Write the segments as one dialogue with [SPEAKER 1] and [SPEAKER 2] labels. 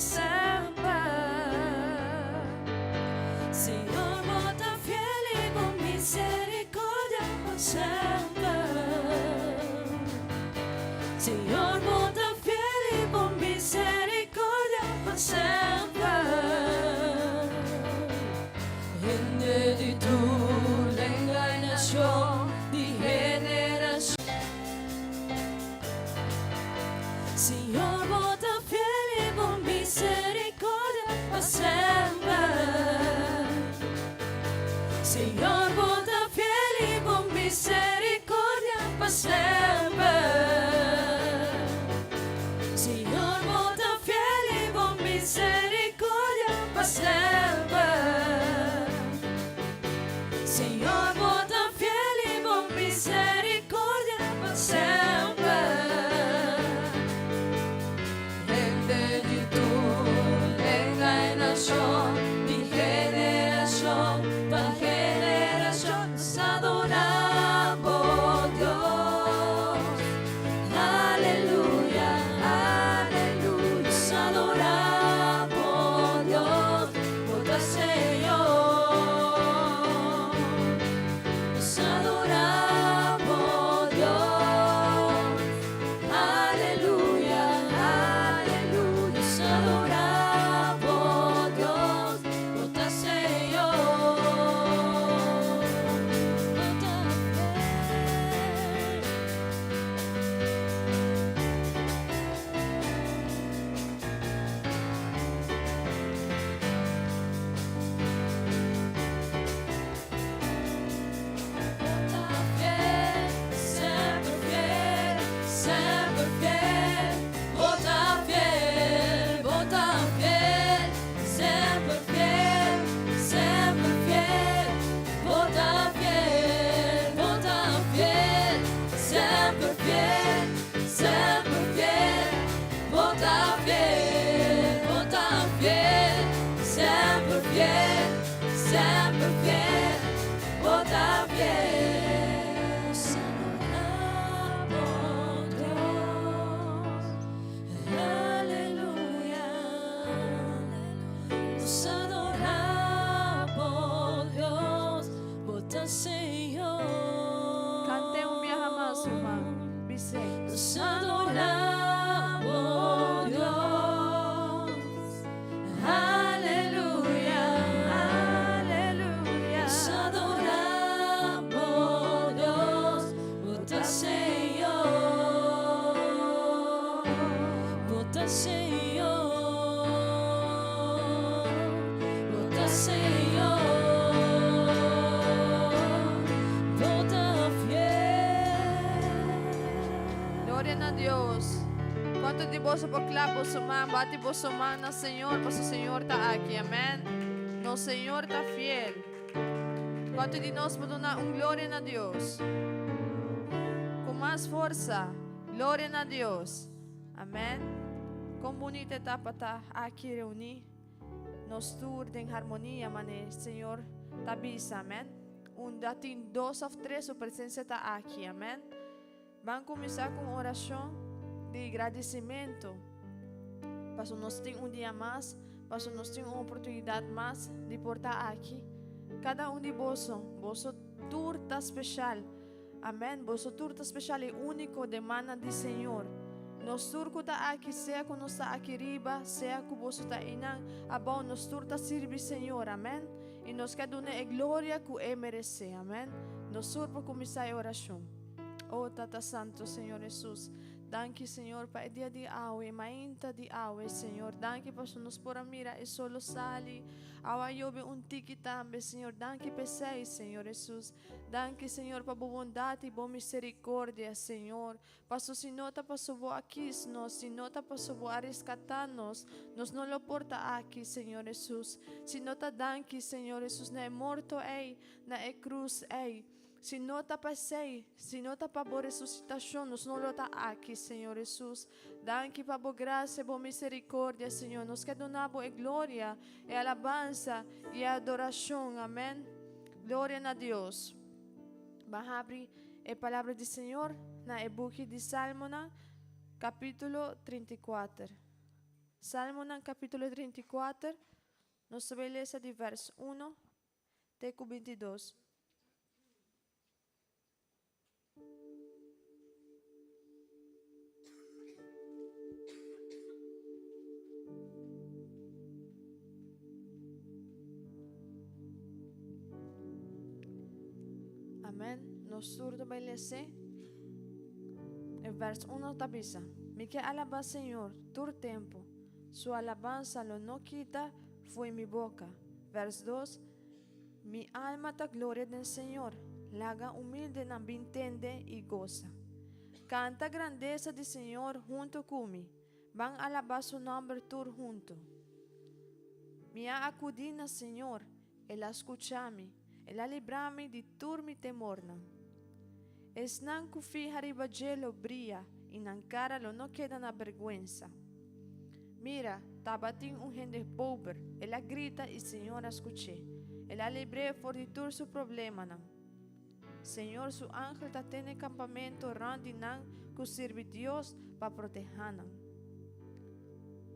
[SPEAKER 1] semper. Señor, bo ta fiel i bo misericordia pa semper. Señor, bo ta fiel i bo misericordia pa semper. Hende di tur lenga i nashon, di generashon. Señor, bo ta fiel i bo misericordia pa semper. Señor, bo ta fiel i bo misericordia pa semper. Señor, bo ta fiel i bo misericordia pa semper. Señor, bo ta fiel i bo misericordia pa semper. Hende di tur lenga i nashon, di generashon pa generashon, nos adorá bo Dios. Aleluya, aleluya, nos adorá bo Dios, bo ta Señor. Nos adorá bo Dios. Aleluya, aleluya, nos adorá bo Dios, bo ta Señor. Bo ta fiel. Bo ta fiel, semper fiel, semper fiel. Bo ta fiel, bo ta fiel, semper fiel, semper fiel. Bo ta fiel, bo ta fiel, semper fiel, semper fiel. Bo ta fiel, bo ta fiel, semper fiel, semper fiel. Bo ta fiel. Nos adorá bo Dios. Aleluya. Nos adorá bo Dios. Bo ta Señor.
[SPEAKER 2] Kant'é un biaha mas, ruman. Bis'é.
[SPEAKER 1] Nos adorá bo Dios. Aleluya.
[SPEAKER 2] Aleluya.
[SPEAKER 1] Nos adorá bo Dios. Bo ta Señor. Bo ta Señor. Bo ta Señor. Bo ta fiel.
[SPEAKER 2] Gloria na Dios. Kuantu di boso por klap boso man, bati boso man na Señor, paso Señor ta aki. Amèn. Nos Señor ta fiel. Kuantu di nos por duna un gloria na Dios? Ku mas forsa, gloria na Dios. Amèn. Kon bunita e ta pa ta aki reuní nos tur den harmonia, manera Señor ta bisa. Amèn. Unda tin dos òf tres, su presensia ta aki. Amèn. Ban kuminsá ku un orashon di gradisimentu pasobra nos tin un dia mas, pasobra nos tin un oportunidat mas di por ta aki. Kada un di boso, boso tur ta speshal. Amèn. Boso tur ta speshal i úniko den mannan di Señor. Nos tur ku ta aki, sea ku nos ta aki riba, sea ku boso ta einan abou, nos tur ta sirbi Señor. Amèn. I nos ke dun'é e gloria ku e meresé. Amèn. Nos tur por kuminsá e orashon. Oh Tata Santo, Señor Hesus, danki Señor pa e dia di awe, mainta di awe, Señor. Danki pasobra nos por a mira e solo sali, awa a yobe un tiki tambe, Señor. Danki p'esei, Señor Hesus. Danki, Señor, pa bo bondat i bo misericordia, Señor. Paso si no ta paso bo a kis nos, si no ta paso bo a rescata nos, nos no lo por ta aki, Señor Hesus. Si no ta danki, Señor Hesus, na e morto ei, na e cruz ei. Si no ta pa esei, si no ta pa bo resusitashon, nos no lo ta aki, Señor Hesus. Danki pa bo grasia, bo misericordia, Señor. Nos ke duna bo e gloria, e alabansa i e adorashon. Amen. Gloria na Dios. Ban habri e palabra di Señor na e buki di Salmonan, capítulo 34. Salmonan kapítulo 34, nos ta bai lesa di vèrs 1 te ku 22. Amen. Nos tur ta bai lese. E vers 1 ta bisa, Mi ke alabá Señor tur tempu, Su alabansa lo no kita fo'i mi boka. Vers 2, Mi alma ta gloria den Señor, laga humildenan bin tende i gosa. Kanta grandesa di Señor huntu ku mi, ban alabá Su nòmber tur huntu. Mi a akudí na Señor, El a skucha mi, El a libra mi di tur mi temornan. Esnan ku fiha riba dje lo bria i nan kara lo no keda na bèrgwensa. Mira, tabatin un hende pober, el a grita i Señor a skuch'é. El a libr'é for di tur su problemanan. Señor su angel ta tene kampamentu rònt di nan ku sirbi Dios pa protehá nan.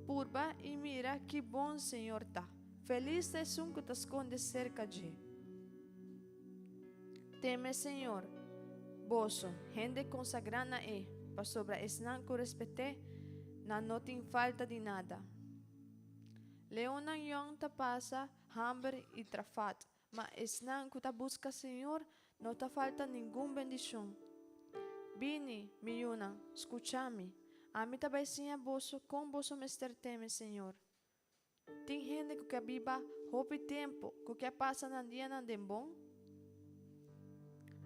[SPEAKER 2] Purba i mira ki bon Señor ta. Felis ta esun ku ta skonde serka dje. Teme Señor, boso, hende konsagrá na E, pasobra esnan ku respet'é, nan no tin falta di nada. Leonnan yòn ta pasa hamber i trafat, ma esnan ku ta buska Señor no ta falta ningun bendishon. Bini, mi yunan, skucha mi, ami ta bai siña boso kon boso mester teme Señor. Tin hende ku ke biba hopi tempu, ku ke pasa nan dianan den bon?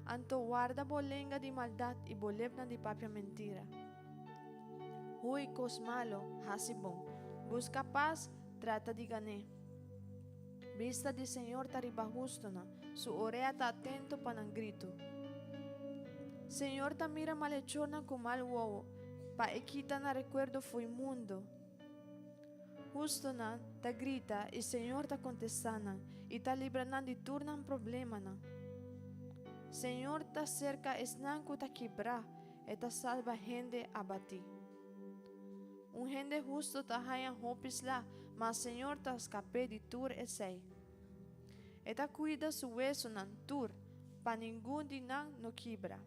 [SPEAKER 2] Anto warda bo lenga di maldat i bo lepnan di papia mentira. Hui kos malu, hasi bon. Buska pas, trata di gan'é. Bista di Señor ta riba hustunan, su orea ta atento pa nan gritu. Señor ta mira malechornan ku mal wowo, pa e kita nan rekuerdo fo'i mundu. Hustonan ta grita i Señor ta kontestá nan i ta libra nan di tur nan problemanan. Señor ta serka esnan ku ta kibrá, e ta salba hende abatí. Un hende husto ta haña hopi sla, ma Señor ta skap'é di tur esei. E ta kuida su wesonan tur, pa ningun di nan no kibra.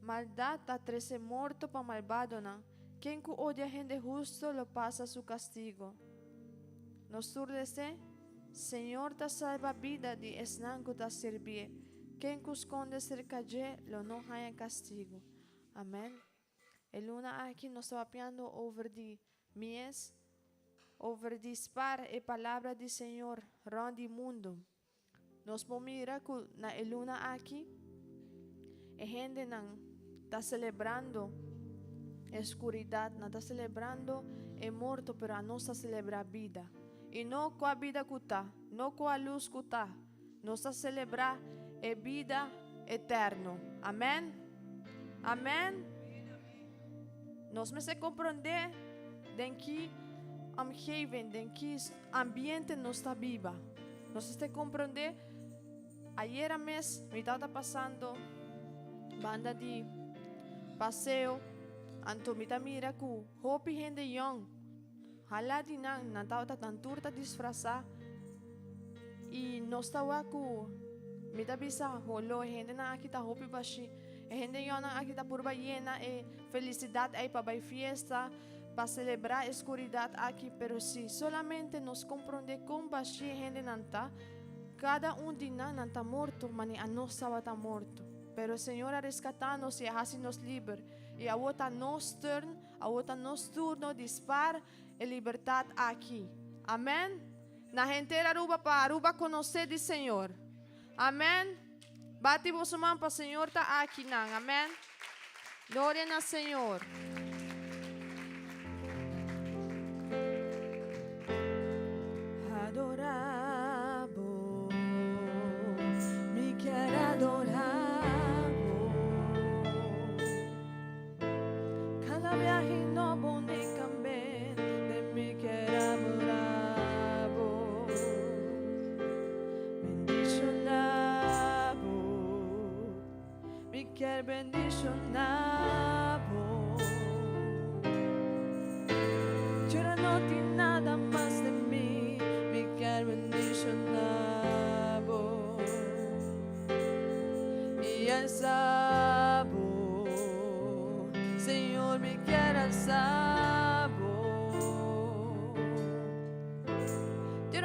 [SPEAKER 2] Maldat ta trese morto pa malbadonan, ken ku odia hende husto lo pasa su kastigo. Nos tur des'é, Señor ta salba bida di esnan ku ta sirbié, ken ku skonde serka dje lo no haña kastigo. Amèn. E luna aki nos ta papiando over di mies, over di spar e palabra di Señor rònt di mundu. Nos por mira ku na e luna aki e hendenan ta selebrando e skuridat, nan ta selebrando e morto, pero anos ta selebrá bida. I no kua bida ku ta, no kua lus ku ta, nos ta selebrá e bida eterno. Amèn? Amèn? Nos mester komprondé den ki omgeving, den ki ambiente nos ta biba. Nos mester komprondé, ayera mes mi tabata pasando banda di paseo, anto mi ta mira ku hopi hende yòn, hala di nan, nan tabata nan tur ta disfrasá i nos ta wak ku mi ta bisa holo e hendenan aki ta hopi bashí, e hende yònnan aki ta purba yena e felisidat ei pa bai fiesta. Pa selebrá e skuridat aki, pero si solamente nos komprondé kon bashí e hendenan ta, kada un di nan, nan ta morto, ma ni anos tabata morto. Pero Señor a reskatá nos i a hasi nos liber, i awor ta nos turn, awor ta nos turno di spar e libertat aki. Amèn! Na henter Aruba pa Aruba konosé di Señor. Amèn! Bati boso man pa Señor ta aki nan. Amèn! Gloria na Señor.
[SPEAKER 1] Adora bo, mi kier adora bo. Cada viaje nobo unicamente mi kier adora bo. Bendiciona bo. Mi kier bendiciona bo.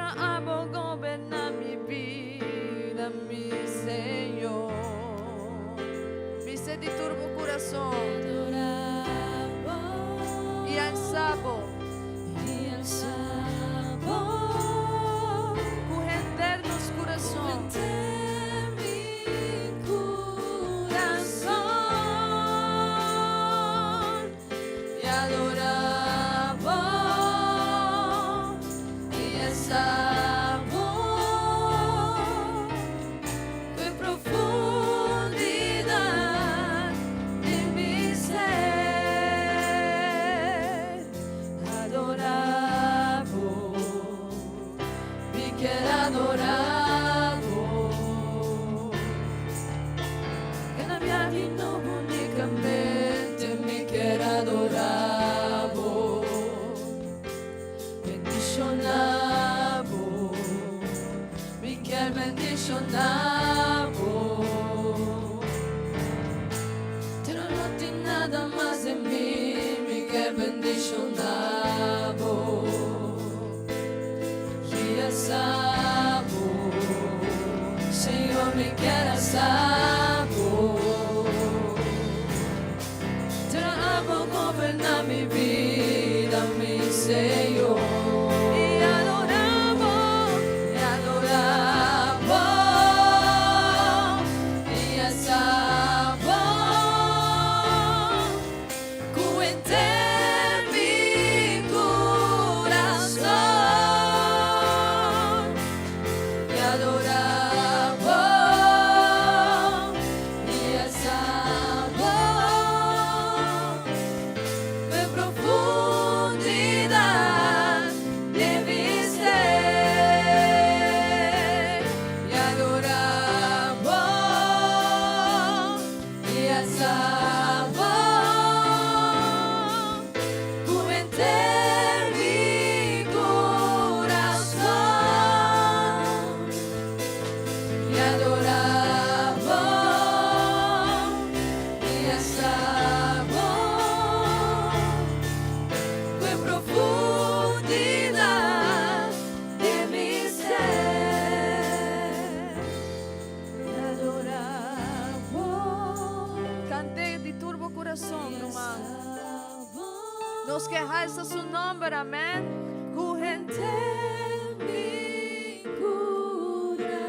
[SPEAKER 2] Pero abo goberná mi bida, mi Señor. Bis'é di tur bo kurason. I alsa bo.
[SPEAKER 1] I alsa bo.
[SPEAKER 2] Ku henter nos kurason.
[SPEAKER 1] Henter mi kurason.
[SPEAKER 2] I adorá bo. I alsa bo. Ku profundidat di mi ser. Adorá bo. Mi ke adorá bo. Kada biaha nobo únikamente mi ke adorá bo. Bendishoná bo. Mi ke bendishoná bo. Pero no tin nada mas den mi, mi ke bendishoná bo. I alsa bo, Señor, mi ke alsa bo. Pero abo goberná mi bida, mi Señor. I adorá bo, i adorá bo, i alsa bo. Ku henter mi kurason. I adorá bo, i alsa bo. E profundidat di mi ser. I adorá bo, i alsa bo. Ku henter mi kurason. I adorá bo, i alsa bo. Ku profundidat di mi ser. I adorá bo. Kant'é di tur bo kurason, ruman. Nos ke halsa su nòmber, amèn. Ku
[SPEAKER 1] Henter mi kurason.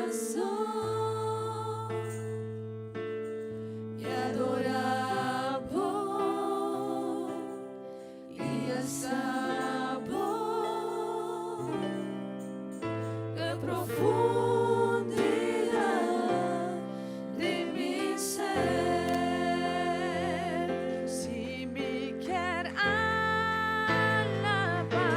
[SPEAKER 2] I adorá bo, i alsa bo. E profundidat di mi ser. Si mi ke alabá.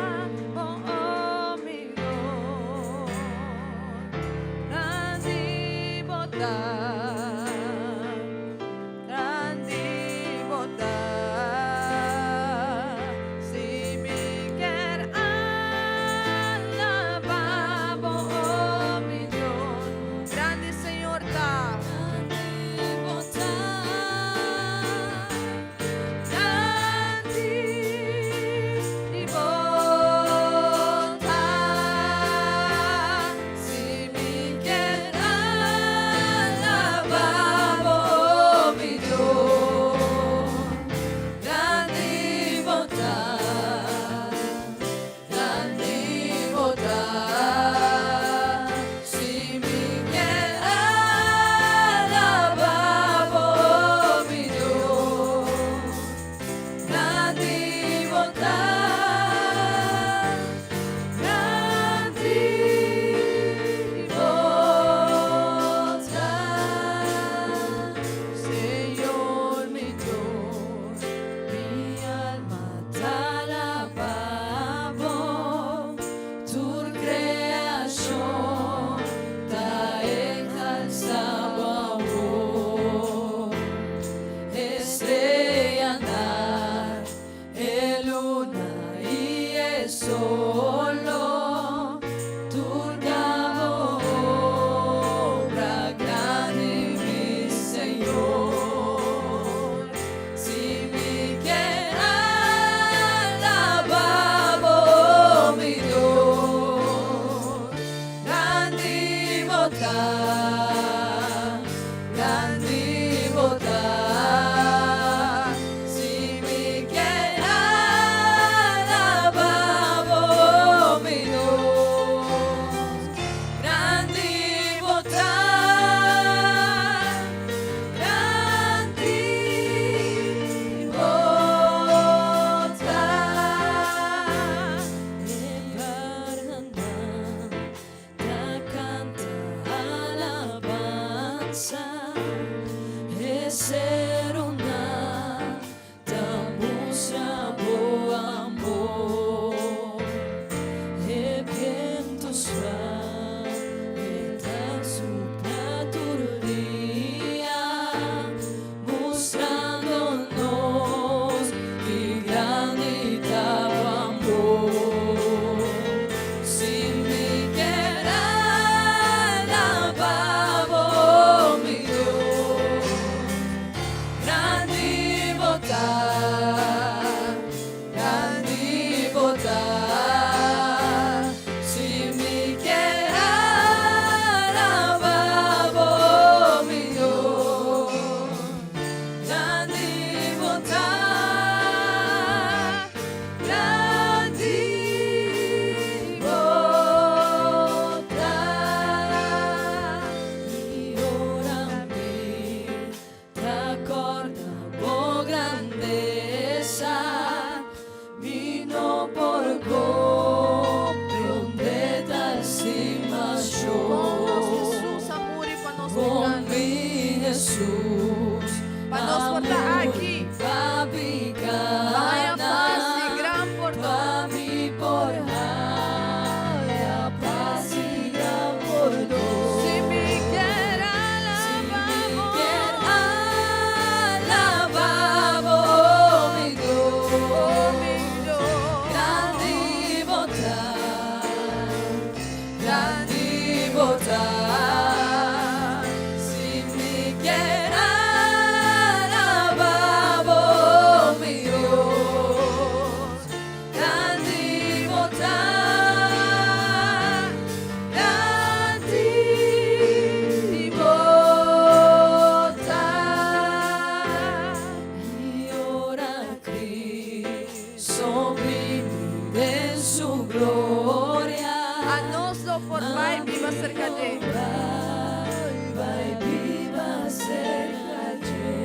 [SPEAKER 2] A nos lo por bai biba serka dje.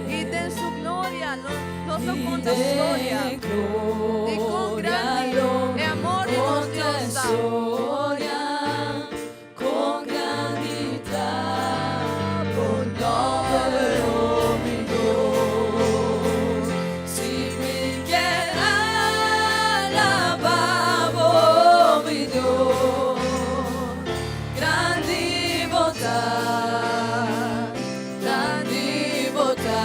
[SPEAKER 2] I den su gloria nos lo konta storia di kon grandi e amor di nos Dios ta.
[SPEAKER 1] Kon grandi ta bo nòmber, o mi Dios. Si mi kier alabá bo, mi Dios, grandi bo ta, grandi bo ta.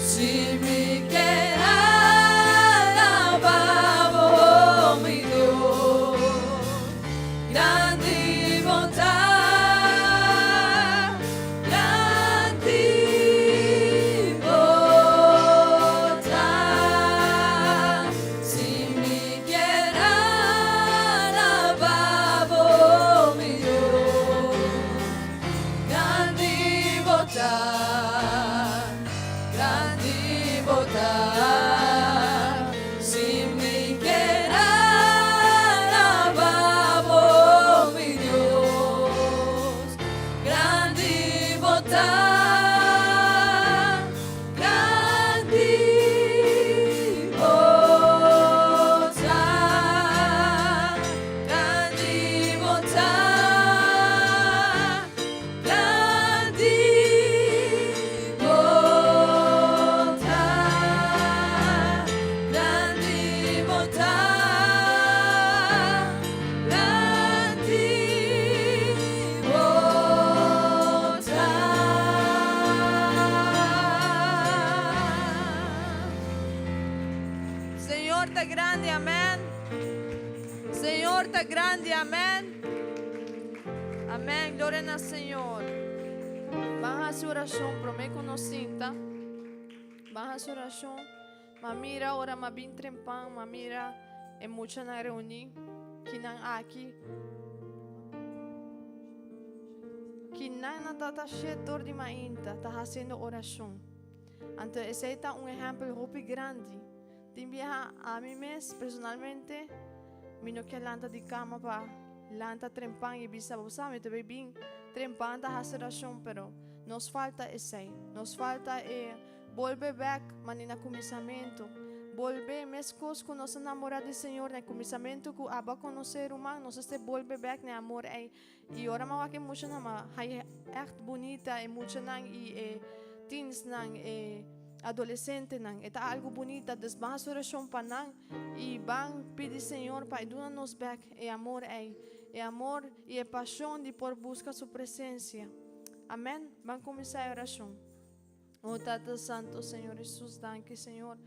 [SPEAKER 1] Si mi kier alabá bo, mi Dios, grandi bo ta, grandi bo ta. Si mi kier alabá bo, mi Dios, grandi bo ta, grandi bo ta. Si mi kier alabá bo, mi Dios, grandi bo ta, grandi bo ta, grandi bo ta, grandi bo ta, grandi bo ta, grandi bo ta.
[SPEAKER 2] Señor ta grandi, amèn. Señor ta grandi, amèn. Amèn. Gloria na Señor. Ban hasi orashon, promé ku nos sinta. Ban hasi orashon. M'a mira ora m'a bin trempan, m'a mira e muchanan reuní kinan aki. Kinan nan ta shetor di mainta ta hasiendo orashon. Anto esei ta un ehèmpel hopi grandi. Tin biaha ami mes personalmente mi no ke lanta di kama pa lanta trempan i bisa bo sa mi ta bay bin trempan ta hasi orashon, pero nos falta esei. Nos falta e bolbe bek manera na kuminsamentu. Bolbe meskos ku nos a namorá di Señor na e kuminsamentu ku abo a konosé ruman, nos mester bolbe bek na e amor ei. I ora mi a wak e muchanan, mi a haña ègt bunita e muchanan i e teensnan, e adolesentenan. E ta algu bunita. Dus ban hasi orashon pa nan i ban pidi Señor pa e duna nos bèk e amor ei, e amor i e pashon di por buska su presensia. Amèn. Ban kuminsá e orashon. O Tata Santo, Señor Hesus, danki Señor,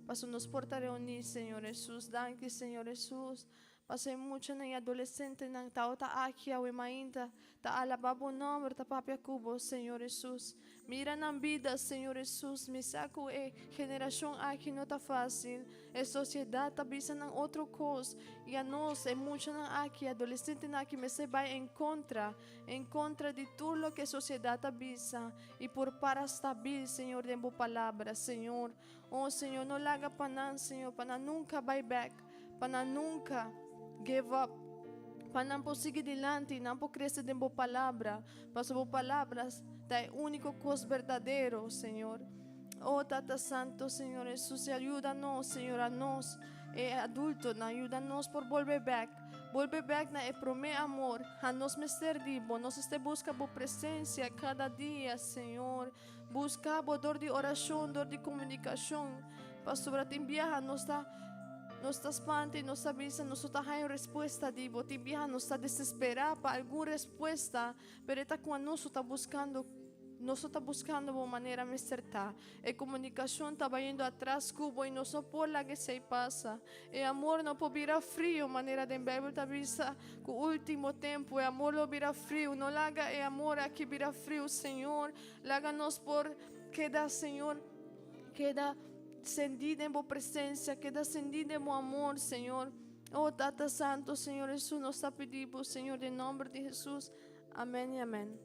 [SPEAKER 2] pasobra nos por ta reuní, Señor Hesus. Danki, Señor Hesus, Pasobra e muchanan i adolesentenan tabata aki awe mainta ta alabá bo nòmber, ta papia ku bo, Señor Hesus. Mira nan bida, Señor Hesus. Mi sa ku e generashon aki no ta fásil. E sosiedat ta bisa nan otro kos. I anos, e muchanan aki, e adolesentenan aki mester bai en kontra, en kontra di tur loke e sosiedat ta bisa i por para stabil, Señor, den bo palabra, Señor. Oh, Señor, no laga pa nan, Señor, pa nan nunka bai bèk. Pa nan nunka give up. Pa nan por sigui dilanti i nan por krese den bo palabra. Pasobra bo palabra ta e úniko kos berdadero, Señor. Oh, Tata Santo, Señor Hesus, ayuda nos, Señor, anos, e adultonan, yuda nos por bolbe bèk. Bolbe bèk na e promé amor. Anos mester di bo. Nos mester buska bo presensia kada dia, Señor. Buska bo dor di orashon, dor di komunikashon. Pasobra tin biaha nos ta nos ta spanta i nos ta bisa nos no ta haña un respuesta di bo. Tin biaha nos ta desesperá pa algun respuesta, pero e ta ku anos no ta buskando nos no ta buskando bo manera mester ta. E komunikashon ta bayendo atras ku bo i nos no por laga esei pasa. E amor no por bira frio manera den Beibel ta bisa ku último tempu e amor lo bira friu. No laga e amor aki bira friu, Señor. Laga nos por keda, Señor. Keda sendí den bo presencia, keda sendí den bo amor, Señor. Oh, Tata Santo, Señor Jesús, nos ta pidi bo, Señor, den nomber di Jesús. Amén y amén.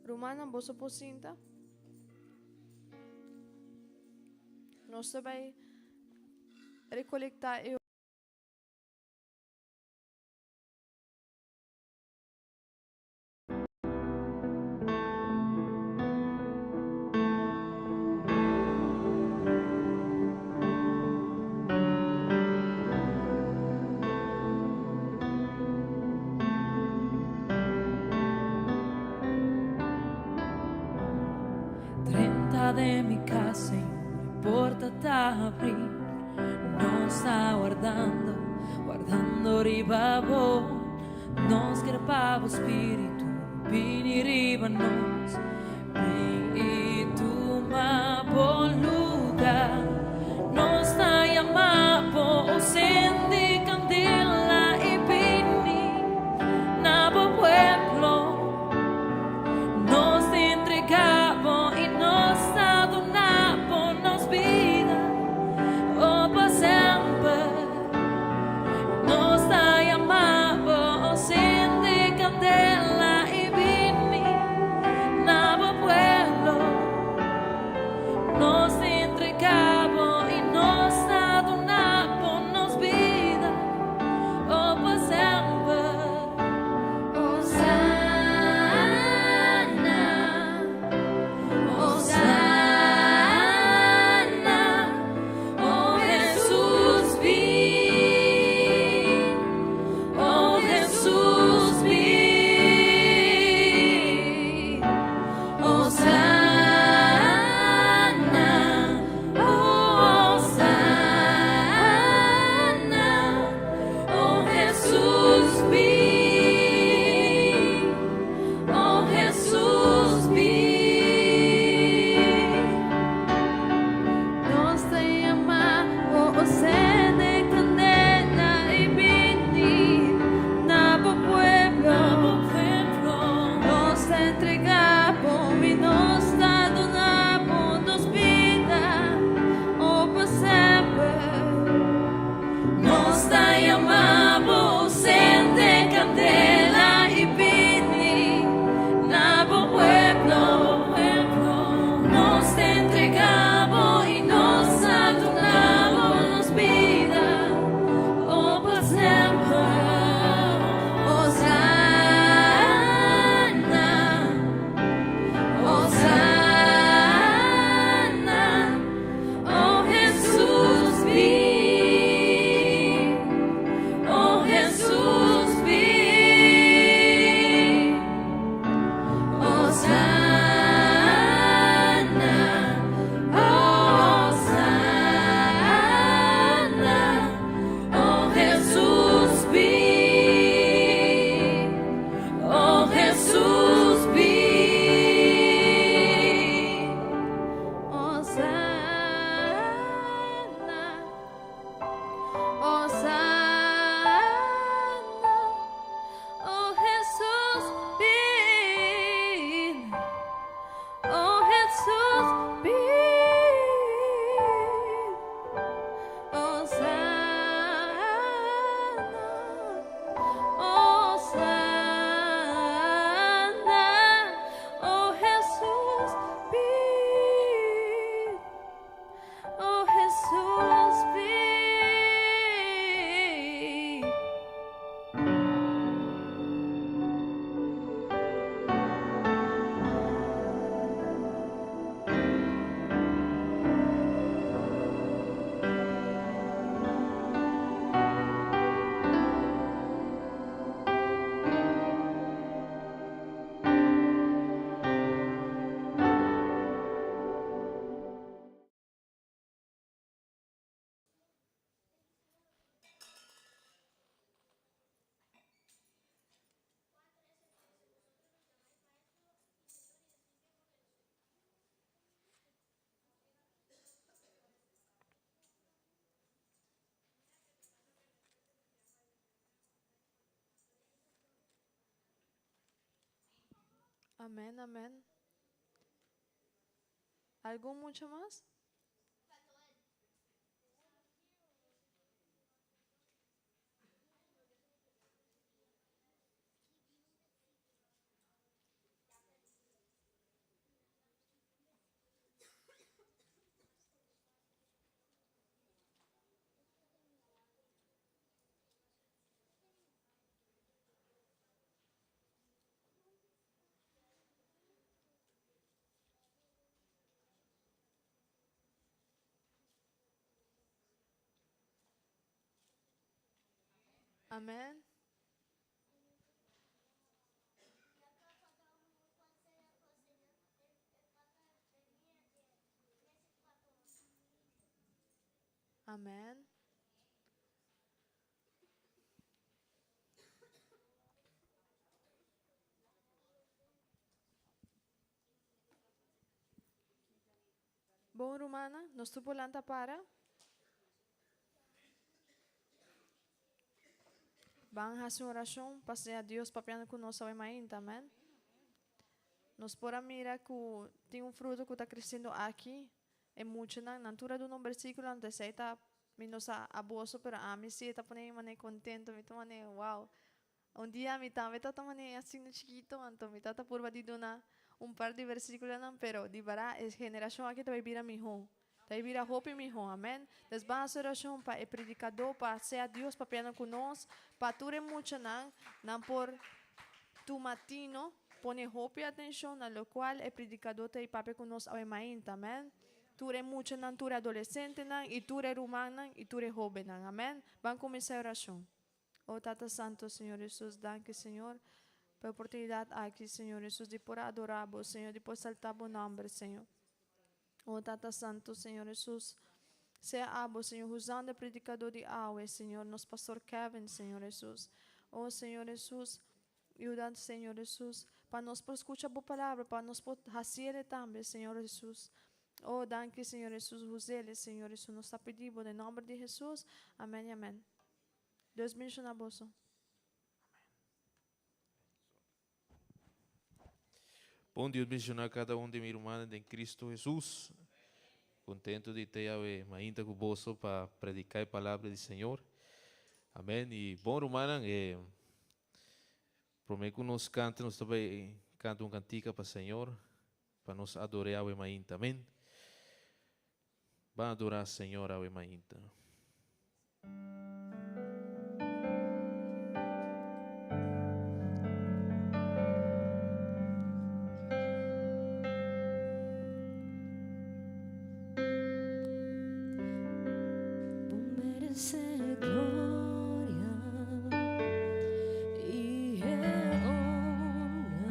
[SPEAKER 2] Rumannan, boso por sinta? Nos ta bai recolecta e.
[SPEAKER 1] Yega, Señor, e porta ta habrí. Nos ta wardando, wardando riba bo. Nos kier pa bo Spiritu bini riba nos. Bin i tuma bo lugar. Nos ta yama bo, o sende kandela i bini na bo pueblo. Nos ta entrega bo i nos ta duna bo nos bida, o pa semper. Nos ta yama bo, o sende kandela i bini na bo pueblo. Nos ta entrega bo i nos ta duna bo nos bida, o pa semper. Hosana, Hosana, o Jesus bin, o Jesus bin. Hosana, Hosana, o Jesus bin, o Jesus bin. Nos ta yama bo, o sende kandela i bini na bo pueblo. Nos ta entrega bo i nos ta duna bo nos bida, o pa semper. Nos ta yama bo, sende kandela i bini na bo pueblo. Nos ta entrega bo i nos ta duna bo nos bida, o pa semper. Hosana, Hosana, o Jesus bin, o Jesus bin. Hosana, Hosana, o Jesus bin, o Jesus bin. Hosana, Hosana, o Jesus bin, o Jesus bin. Hosana, Hosana, o Jesus bin, o Jesus bin. Amèn, amèn. Algun mucha mas? Amèn.
[SPEAKER 2] Amen. Bon rumannan, nos tur por lanta para. Ban hasi un orashon pa sea Dios papiando ku nos awe mainta. Amen. Nos por a mira ku tin un fruto ku ta kresiendo aki. E muchanan, nan tur a duna un bersíkulo, anto esei ta, mi no sa a boso, pero ami sí e ta pone mi manera kontento, mi ta manera wow. Un dia mi tambe tabata manera asina chikito, anto mi tabata purba di duna un par di versíkulonan, pero di bèrdat e generashon aki ta bai bira mihó, ta bai bira hopi mihó, amèn. Des ban hasi orashon pa e predikadó, pa sea Dios papiando ku nos, pa tur e muchanan nan por tuma tino, pone hopi atenshon na lokual e predikadó ta ei papia ku nos awe mainta, amèn. Tur e muchanan, tur e adolesentenan, i tur e rumannan, i tur e hóbennan, amèn. Ban kuminsá e orashon. O Tata Santo, Señor Jesus, danki Señor pa e oportunidad aki, Señor Jesus, di por adora Bo, Señor, di por salta Bo nomber, Señor. O Tata Santo, Señor Jesus, sea Abo, Señor, huzando e predicador di awe, Señor, nos Pastor Kevin, Señor Jesus. O Señor Jesus, yuda, Señor Jesus, pa nos por scucha Bo palabra, pa nos por haciele tambe, Señor Jesus. O danki, Señor Jesus, huzele, Señor Jesus. Nos ta pidi Bo den nomber di Jesus. Amen y amen. Dios bendiciona boso.
[SPEAKER 3] Bon Dios bendiciona cada un di mi rumannan den Cristo Jesus. Contento di te awe mainta cu boso pa predica e palabra di Señor. Amen. Y bon rumannan, eh, prome cu nos canta, nos ta bay canta un cantica pa Señor, pa nos adore awe mainta. Amen. Ban adora Señor awe mainta.
[SPEAKER 1] Bo merece gloria y honra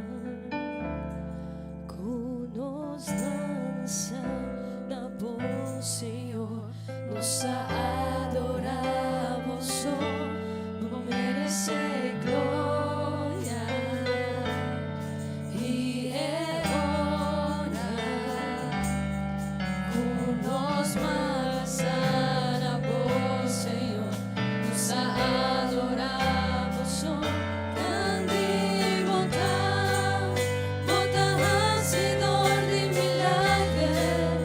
[SPEAKER 1] cu nos danza na bo Señor nos a adora bo so bo merece gloria y e honra cu nos marcha na bo Señor nos a adora bo so grandi bo ta bo ta hacidor di milager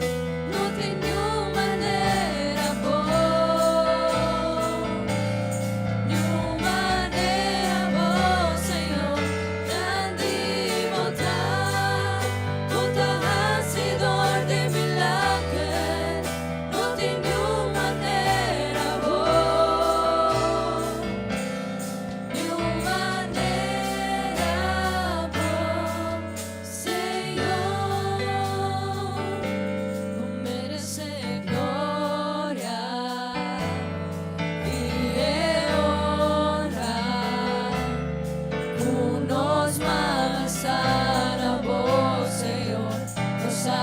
[SPEAKER 1] no tin niun manera bo niun manera bo Señor grandi bo ta bo ta hacidor di milager no tin niun manera bo niun manera bo Señor bo merece gloria y honra cu nos marcha na bo Señor nos a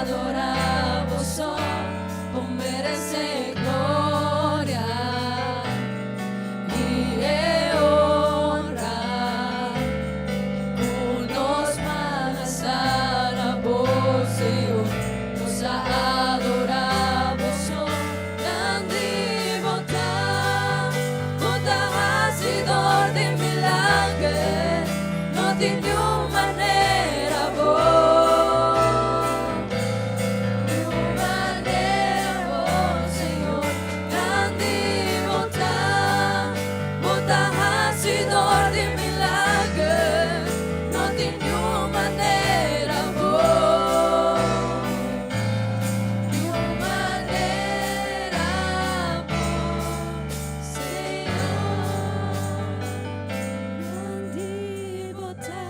[SPEAKER 1] adora bo so bo merece gloria y honra cu nos marcha na bo Señor nos a adora bo so grandi bo ta bo ta hacidor di milager no tin niun manera bo niun manera bo Señor grandi bo ta bo ta hacidor di milager no tin niun manera bo niun manera bo Señor grandi bo ta.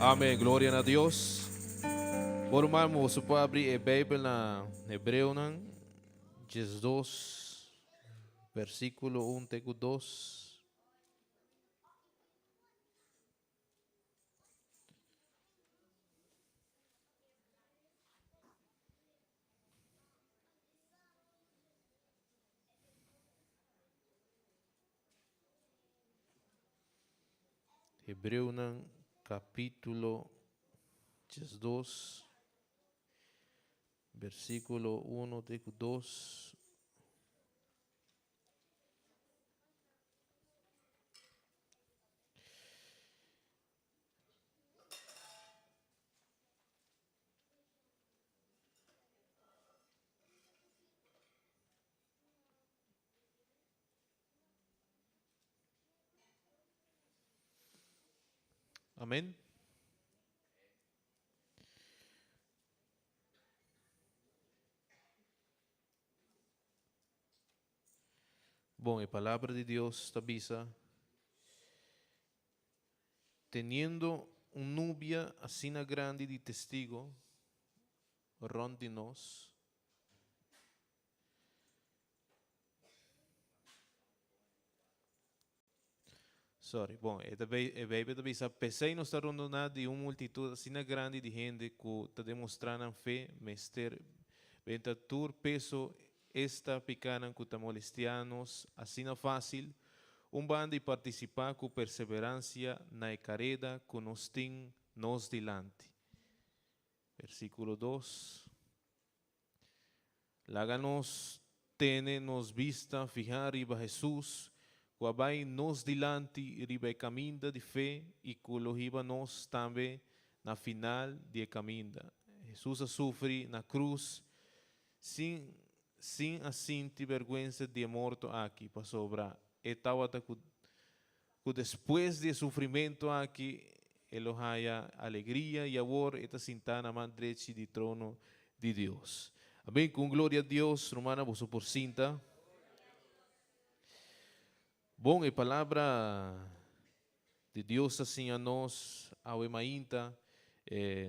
[SPEAKER 3] Amén. Gloria na Dios. Bon ruman, boso por abri e Bijbel na Hebreonan 12, versículo 1 te ku 2. Hebreonan capítulo 12, versículo 1 te ku 2. Amén. Bon, e palabra di Dios ta bisa, Teniendo un nubia asina grandi di testigo rond di nos, Sorry, bon, e ta e Bijbel ta bisa, P'esei nos ta rondoná di un multitud asina grandi di hende ku ta demostrá nan fe, mester benta tur peso esta pikánan ku ta molestiá nos asina fásil, un banda i partisipá ku perseveransia na e kareda ku nos tin nos dilanti. Versíkulo dos. Laga nos tene nos bista fihá riba Hesus, ku a bai nos dilanti riba e kaminda di fe i ku lo hiba nos tambe na final di e kaminda. Hesus a sufri na krus sin sin a sinti bèrgwensa di e morto aki, pasobra e tabata ku ku despues di e sufrimentu aki e lo haya alegria i awor e ta sintá na man drechi di trono di Dios. Amén. Ku un gloria a Dios, rumannan, boso por sinta. Bon, e palabra di Dios ta siña nos awe mainta,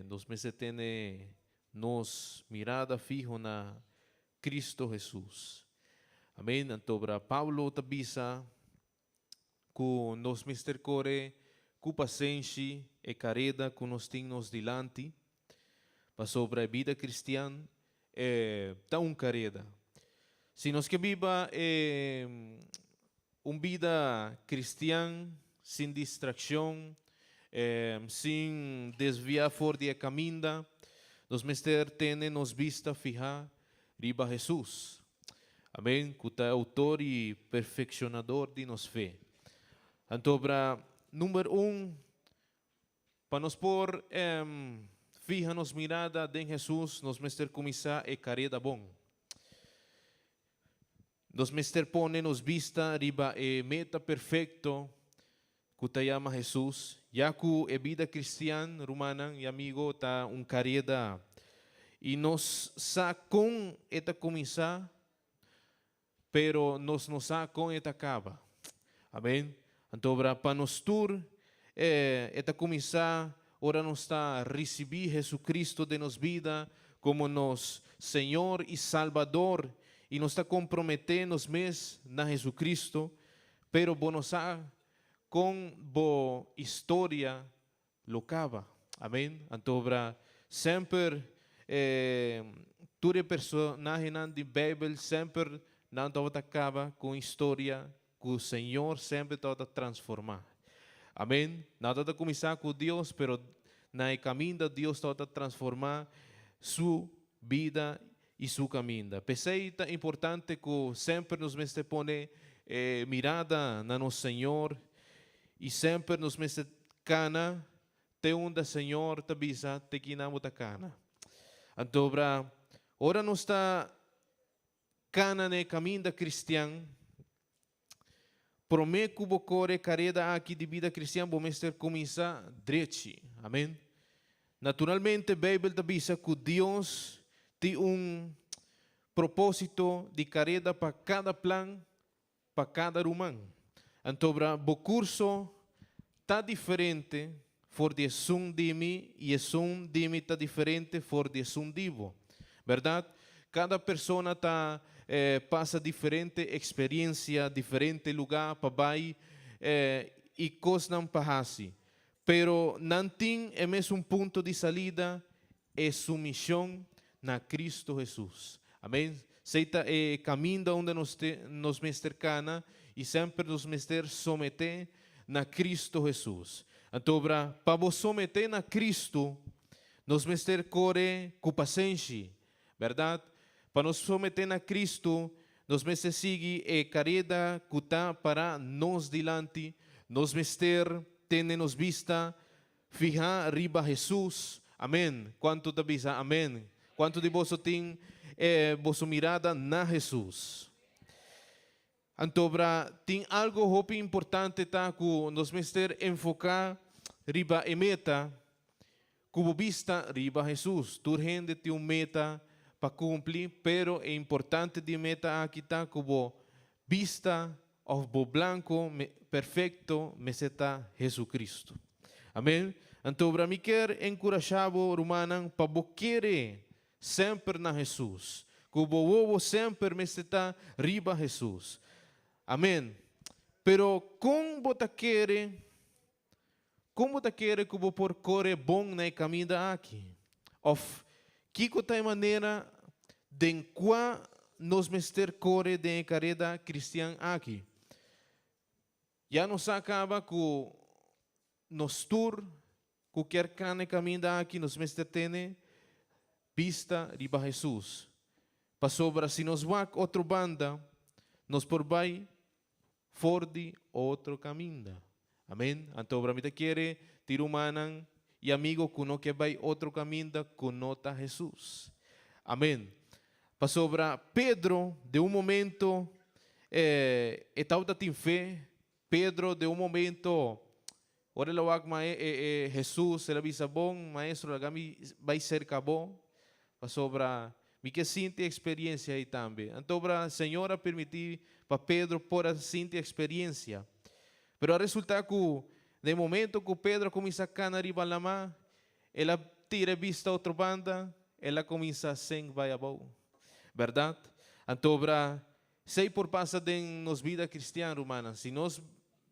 [SPEAKER 3] nos mester tene nos mirada fiho na Cristo Hesus. Amén. Anto bra Pablo ta bisa ku nos mester kore ku pasenshi e kareda ku nos tin nos dilanti, pasobra e bida kristian e ta un kareda. Si nos ke biba e un bida kristian sin distrakshon, sin desviá for di e kaminda, nos mester tene nos bista fihá riba Hesus. Amén, ku ta e outor i perfekshonador di nos fe. Anto obra number un, pa nos por fiha nos mirada den Hesus, nos mester kuminsá e kareda bon. Nos mester pone nos bista riba e meta perfekto ku ta yama Hesus, ya ku e bida kristian, rumannan i amigo, ta un kareda i nos sa kon e ta kuminsá, pero nos no sa kon e ta kaba. Amen. Anto obra pa nos tur e ta kuminsá ora nos ta risibí Hesu-Kristu den nos bida komo nos Señor i Salbador i nos ta komprometé nos mes na Hesu-Kristu. Pero bo no sa kon bo historia lo kaba. Amen. Anto obra semper e tur e personahenan di Bijbel semper nan tabata kaba ku un historia ku Señor semper tabata transforma. Amen. Nan tabata kuminsá ku Dios pero na e kaminda Dios tabata transforma su bida i su kaminda. P'esei ta importante ku semper nos mester pone e mirada na nos Señor i semper nos mester kana te unda Señor ta bisa te kina bo ta kana. Anto bra, ora nos ta kana na e kaminda kristian, promé ku bo kore kareda aki di bida kristian bo mester kuminsá drechi. Amen. Naturalmente Beibel ta bisa ku Dios tin un propósito di kareda pa kada plan pa kada ruman. Antobra bo kurso ta diferente. for di esun di mi i esun di mi ta diferente for di esun di bo. Bèrdat? Kada persona ta pasa diferente eksperensia, diferente lugá pa bai i kosnan pa hasi. Pero nan tin e mesun punto di salida, e sumishon na Kristu Hesus. Amén. Esei ta e kaminda unda nos nos mester kana i semper nos mester someté na Kristu Hesus. Anto obra pa bo someté na Kristu, nos mester kore ku pasenshi, bèrdat? Pa nos someté na Kristu, nos mester sigui e kareda ku ta pará nos dilanti, nos mester tene nos bista Fiha riba Hesus. Amen. Kuantu ta bisa amen? Kuantu di boso tin e boso mirada na Hesus? Antobra tin algo hopi importante ta ku nos mester enfoká riba e meta ku bo bista riba Hesus. Tur hende tin un meta pa kumpli, pero e importante di e meta aki ta ku bo bista Of bo blanco perfecto mester ta Jesucristo. Amen. Anto obra mi kier encurasha bo rumannan pa bo kere semper na Jesus. Cu bo wowo semper mester ta riba Jesus. Amen. Pero con bo ta kere, con bo ta kere cu bo por core bon na e caminda aki? Of kiko ta e manera den cua nos mester core den e careda cristian aki? Ya nos sa caba cu nos tur cu kier cana e caminda aki nos mester tene bista riba Jesus. Pasobra si nos wak otro banda, nos por bay for di otro caminda. Amen. Anto obra mi ta kere ti rumannan y amigo cu no ke bay otro caminda cu no ta Jesus. Amen. Pasobra Pedro den un momento e tabata tin fe. Pedro den un momento ora el a wak ma e Jesus el a bisa bon maestro laga mi bay cerca bo pasobra Mi ke sinti experiencia ei tambe. Anto ora Señor a permiti pa Pedro por a sinti experiencia. Pero a resulta cu den momento cu Pedro a cuminsa cana riba lama, el a tira e bista otro banda, el a cuminsa sink bai abou. Berdad? Anto ora Esei por pasa den nos bida cristian, rumannan. Si nos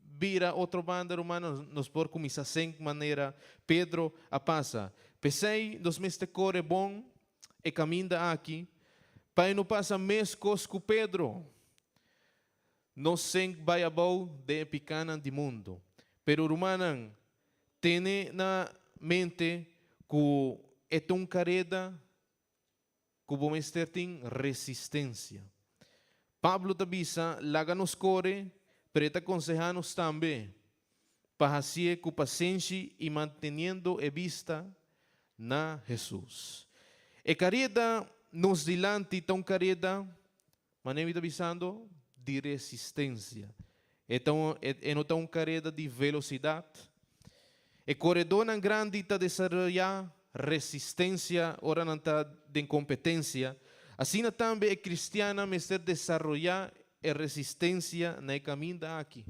[SPEAKER 3] bira otro banda, rumannan, nos por cuminsa senk manera Pedro a pasa. P'esei nos mester core bon e caminda aki pa e no pasa mescos cu Pedro. Nos senk bai abou den e picanan di mundo. Pero, rumannan, tene na mente cu e ta un careda ku bo mester tin resistensia. Pablo ta bisa, Laga nos kore, pero e ta konsehá nos tambe pa hasié ku pasenshi i manteniendo e bista na Hesus. E kareda nos dilanti ta un kareda, manera mi ta bisando, di resistensia. E ta un, e no ta un kareda di velosidat. E koredónan grandi ta desaroyá resistensia ora nan ta den kompetensia. Asina tambe e kristiannan mester desaroyá e resistensia na e kaminda aki.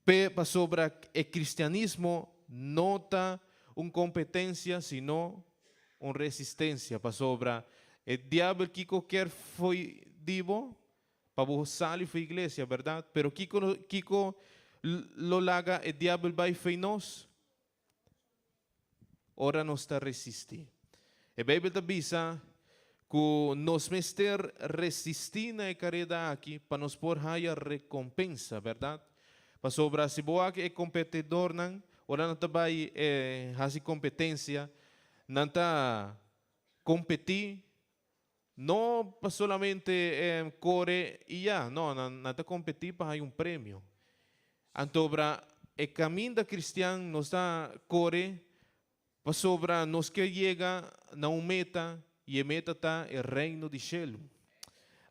[SPEAKER 3] P'e pasobra e kristianismo no ta un kompetensia sino un resistensia. Pasobra e diabel kiko kier fo'i di bo? Pa bo sali fu iglesia, berdad? Pero kiko kiko lo laga e diabel bai fei nos? Ora nos ta resisti. E Bijbel ta bisa ku nos mester resisti na e kareda aki pa nos por haya rekompensa, berdad? Pasobra si bo wak e kompetidornan, ora nan ta bai hasi kompetensia, nan ta kompetí No pa solamente kore i ya, no, nan ta kompetí pa haña un premio. Antobra e kaminda kristian nos ta kore pasobra nos ke yega na un meta i e meta ta e Reino di shelu.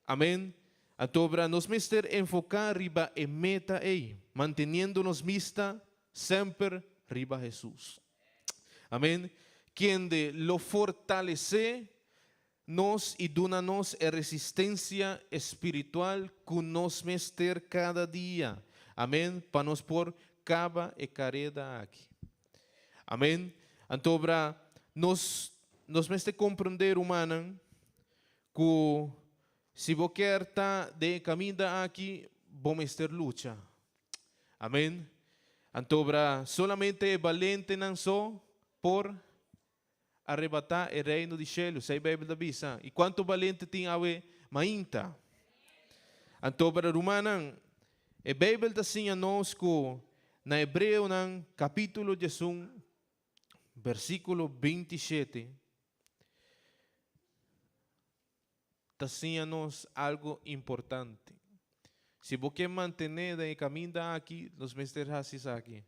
[SPEAKER 3] Amen. Antobra nos mester enfoká riba e meta ei, manteniendo nos bista semper riba Hesus. Amen. Kende lo fortalesé nos i duna nos e resistencia espiritual cu nos mester cada dia. Amen. Pa nos por caba e careda aki. Amén. Anto obra nos nos mester comprende rumannan cu si bo kier ta den e caminda aki bo mester lucha. Amén. Anto obra solamente e balentenan so por arrebatá e reino di shelu, esei Beibel ta bisa. I kuantu balente tin awe mainta? Anto, pero rumannan, e Beibel ta siña nos ku na Hebreonan kapítulo diesun, bersíkulo 27, ta siña nos algu importante. Si bo ke mantené den e kaminda aki, nos mester hasi esaki.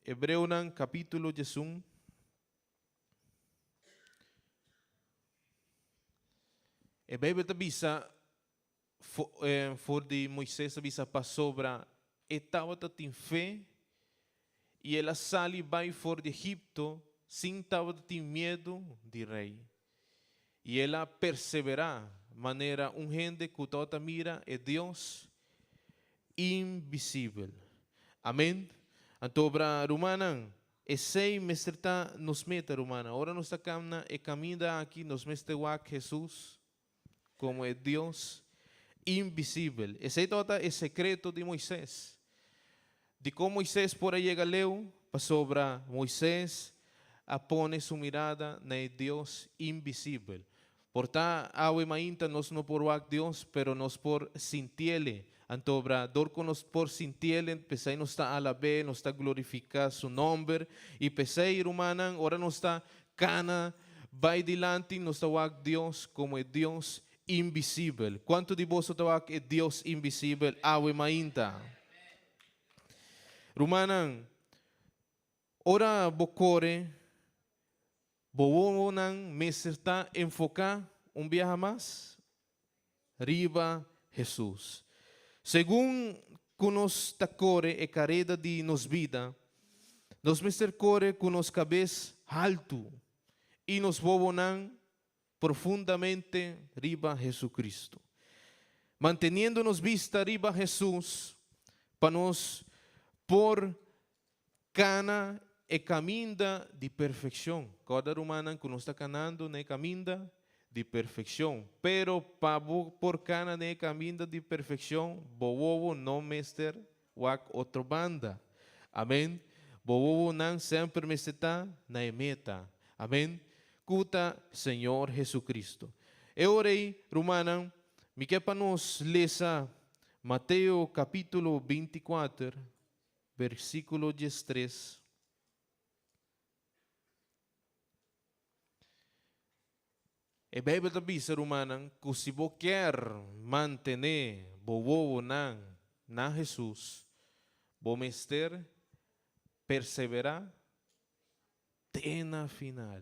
[SPEAKER 3] Hebreonan capítulo 11. E Bijbel ta bisa for di Moisés ta bisa pasobra e tabata tin fe i el a sali bai for di Egipto sin tabata tin miedu di rei. I el a perseverá manera un hende ku tabata mira e Dios invisibel. Amen. Anto obra rumannan, esei mester ta nos meta rumannan. Ora nos ta kamna e kaminda aki nos mester wak Hesus komo e Dios invisibel. Esei tabata e sekreto di Moises. Dikon Moises por a yega leu? Pasobra Moises a pone su mirada na e Dios invisibel. Por ta awe mainta nos no por wak Dios, pero nos por sintiele. Anto obra dor ku nos por sintiele, p'esei nos ta alab'é, nos ta glorifiká su nòmber. I p'esei, rumannan, ora nos ta kana bai dilanti, nos ta wak Dios komo e Dios invisibel. Kuantu di boso ta wak e Dios invisibel awe mainta? Rumannan, ora bo kore, bo wowonan mester ta enfoká un biaha mas riba Hesus. Segun ku nos ta kore e kareda di nos bida, nos mester kore ku nos kabes haltu i nos wowonan profundamente riba Jesucristo. Manteniendo nos bista riba Jesus pa nos por cana e caminda di perfeccion. Corda rumannan cu nos ta canando na e caminda di perfeccion. Pero pa bo por cana den e caminda di perfeccion, bo wowo no mester wak otro banda. Amen. Bo wowonan semper mester ta na e meta. Amen. Ku ta Señor Jesucristo. E ora ei, rumannan, mi ke pa nos lesa Mateo kapítulo 24, versíkulo 13. E Bijbel ta bisa, rumannan, ku si bo kier mantené bo wowonan na Hesus, bo mester perseverá te na final.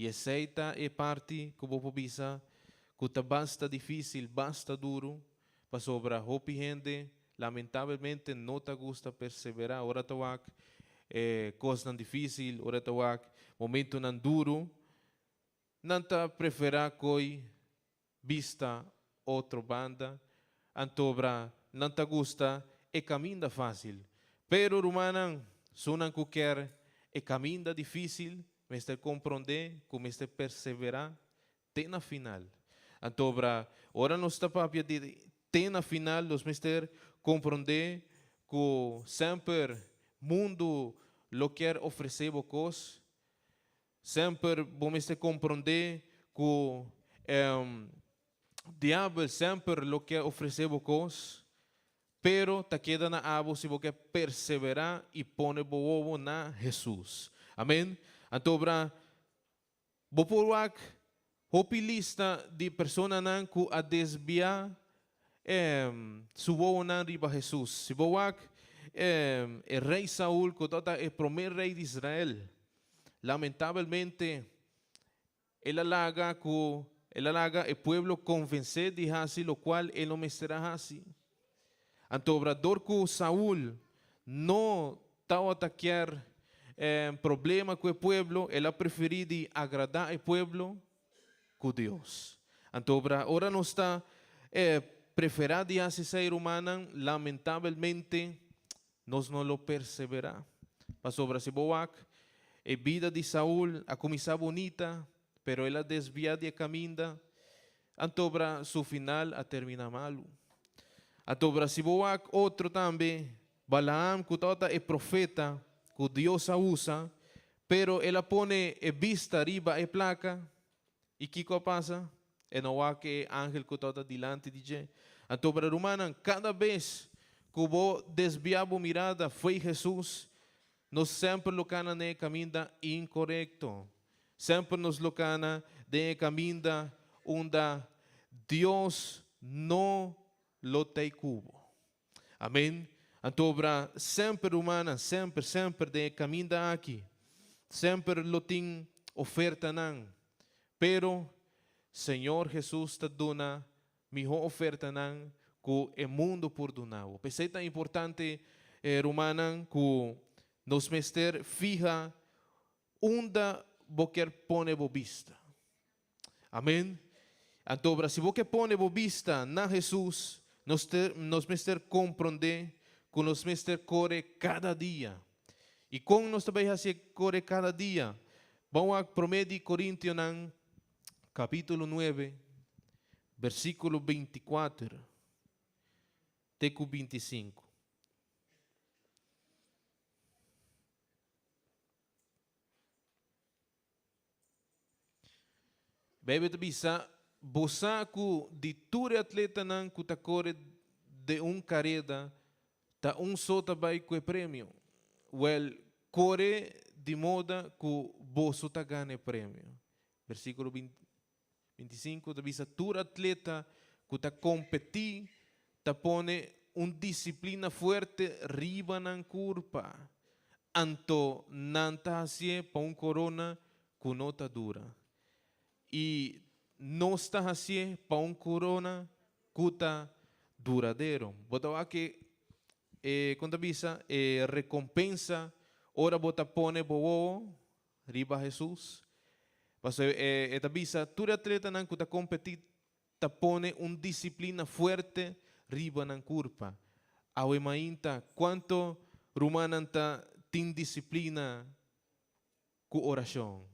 [SPEAKER 3] I esei ta e parti ku bo por bisa ku ta basta difísil, basta duru, pasobra hopi hende lamentabelmente no ta gusta perseverá. Ora ta wak e kosnan difísil, ora ta wak momentunan duru, Nan ta preferá koi bista otro banda, antobra nan ta gusta e kaminda fásil. Pero rumannan, sunan ku kier e kaminda difísil mester komprondé ku mester perseverá te na final. Antobra ora nos ta papia di te na final nos mester komprondé ku semper mundu lo kier ofresé bo kos. Semper bo mester komprondé ku diabel semper lo ke ofresé bo kos, pero ta keda na abo si bo ke perseverá i pone bo wowo na Hesus. Amen. Anto bra, bo por wak hopi lista di personanan ku a desviá su wowonan riba Hesus. Si bo wak e rei Saul ku tabata e promé rei di Israel, Lamentabelmente, el a laga ku el a laga e pueblo konvensé di hasi lokual e no mester a hasi. Anto obra dor ku Saul no tabata kier problema ku e pueblo, el a preferí di agradá e pueblo ku Dios. Anto obra ora nos ta preferá di hasi esei, rumannan, lamentabelmente nos no lo perseverá. Pasobra si bo wak, e bida di Saul a kuminsá bunita, pero el a desviá di e kaminda, antobra su final a terminá malu. Antobra si bo wak otro tambe, Balaam ku tabata e profeta ku Dios a usa, pero el a pone e bista riba e plaka, i kiko a pasa? E no wak e angel ku tabata dilanti di dje. Antobra rumannan, kada bes ku bo desviá bo mirada fo'i Hesus, nos semper lo kana na e kaminda inkorekto. Semper nos lo kana den e kaminda unda Dios no lo tei ku bo. Amen. Anto obra semper rumannan, semper, semper den e kaminda aki, semper lo tin ofertanan. Pero Señor Jesus ta duna mihó ofertanan ku e mundu por duna bo. P'esei ta importante, rumannan, ku nos mester fiha unda bo kier pone bo bista. Amen. Anto ora si bo ke pone bo bista na Hesus, nos ter, nos mester komprondé ku nos mester kore kada dia. I kon nos ta bai hasi e kore kada dia? Ban wak Promé di Korintionan kapítulo nuebe, bersíkulo 24 te ku 25. Beibel ta bisa, Bo sa ku di tur e atletanan ku ta kore den un kareda, ta un so ta bai ku e premio. Wèl, kore di moda ku boso ta gana e premio. Versíkulo 25 ta bisa, Tur atleta ku ta kompetí ta pone un disiplina fuerte riba nan kurpa. Anto nan ta hasié pa un korona ku no ta dura. I nos ta hasié pa un korona ku ta duradero. Bo ta wak e, e kon ta bisa, e rekompensa ora bo ta pone bo wowo riba Hesus. Pasobra e ta bisa tur e atletanan ku ta kompetí ta pone un disiplina fuerte riba nan kurpa. Awe mainta, kuantu rumannan ta tin disiplina ku orashon?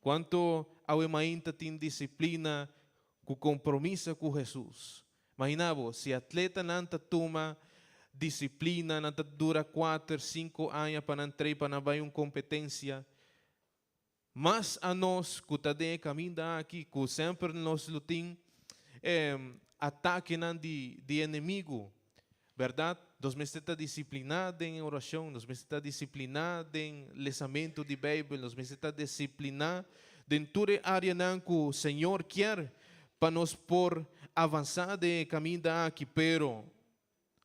[SPEAKER 3] Kuantu awe mainta tin disiplina ku kompromiso ku Hesus? Mahina bo, si atletanan ta tuma disiplina, nan ta dura kuater, sinku aña pa nan trei pa nan bai un kompetensia, Mas anos ku ta den e kaminda aki, ku semper nos lo tin atakenan di di enemigu, bèrdat? Nos mester ta disipliná den orashon, nos mester ta disipliná den lesamentu di Beibel, nos mester ta disipliná den tur e áreanan ku Señor kier pa nos por avansá den e kaminda aki. Pero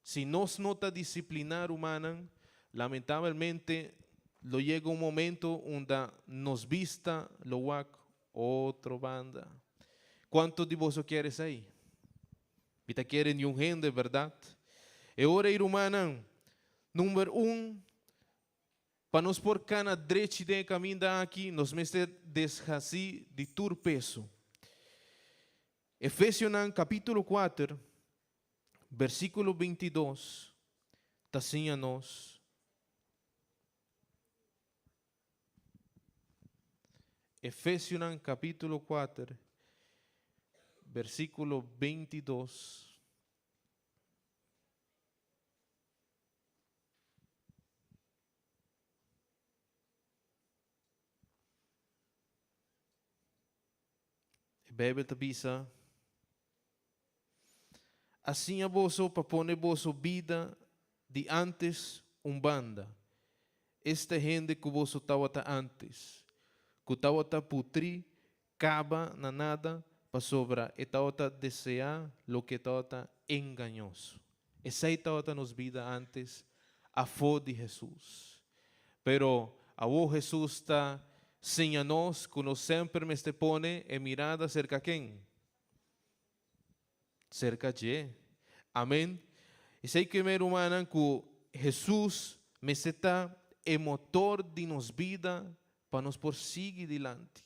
[SPEAKER 3] Si nos no ta disipliná rumannan, lamentabelmente lo yega un momento unda nos bista lo wak otro banda. Kuantu di boso kier esei? Mi ta kere niun hende, bèrdat? E ora ei rumannan, number un, pa nos por kana drechi den e kaminda aki, nos mester deshasí di tur peso. Efesionan kapítulo kuater, Versíkulo 22 ta siña nos. Efesionan kapítulo 4, versíkulo 22. E Beibel ta bisa, A siña boso pa pone boso bida di ántes un banda, esta hende ku boso tabata ántes, ku tabata putrí kaba na nada pasobra e tabata deseá loke tabata engañoso. Esei tabata nos bida ántes afó di Hesus. Pero awor Hesus ta siña nos ku nos semper mester pone e mirada serka ken? Serka dje. Amen. Esei ke mi rumannan ku Hesus mester ta e motor di nos bida pa nos por sigui dilanti.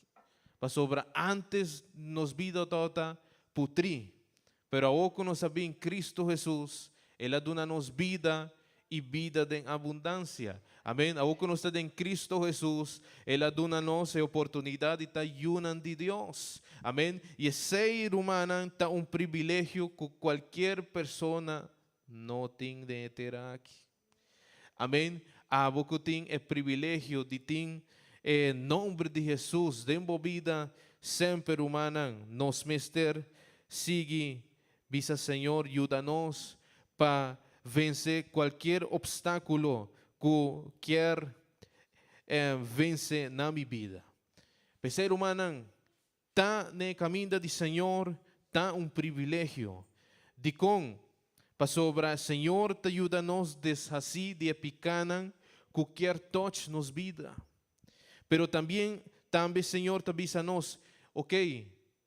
[SPEAKER 3] Pasobra antes nos bida tabata putrí, pero awor ku nos a bin Kristu Hesus, El a duna nos bida. I bida den abundansia. Amèn. Awor ku nos ta den Kristu Hesus, El a duna nos e oportunidat di ta yunan di Dios. Amèn. I esei, rumannan, ta un privilegio ku kualkier persona no tin den e tera aki. Amèn. Abo ku tin e privilegio di tin e nomber di Hesus den bo bida, semper, rumannan, nos mester sigui Bisa Señor yuda nos pa vence cualkier obstaculo cu kier vence na mi bida. P'esey rumannan, ta n'e caminda di Señor ta un privilegio. Dicon? Pasobra Señor ta yuda nos deshaci di e picanan cu kier toch nos bida. Pero tambien tambe Señor ta bisa nos, Ok,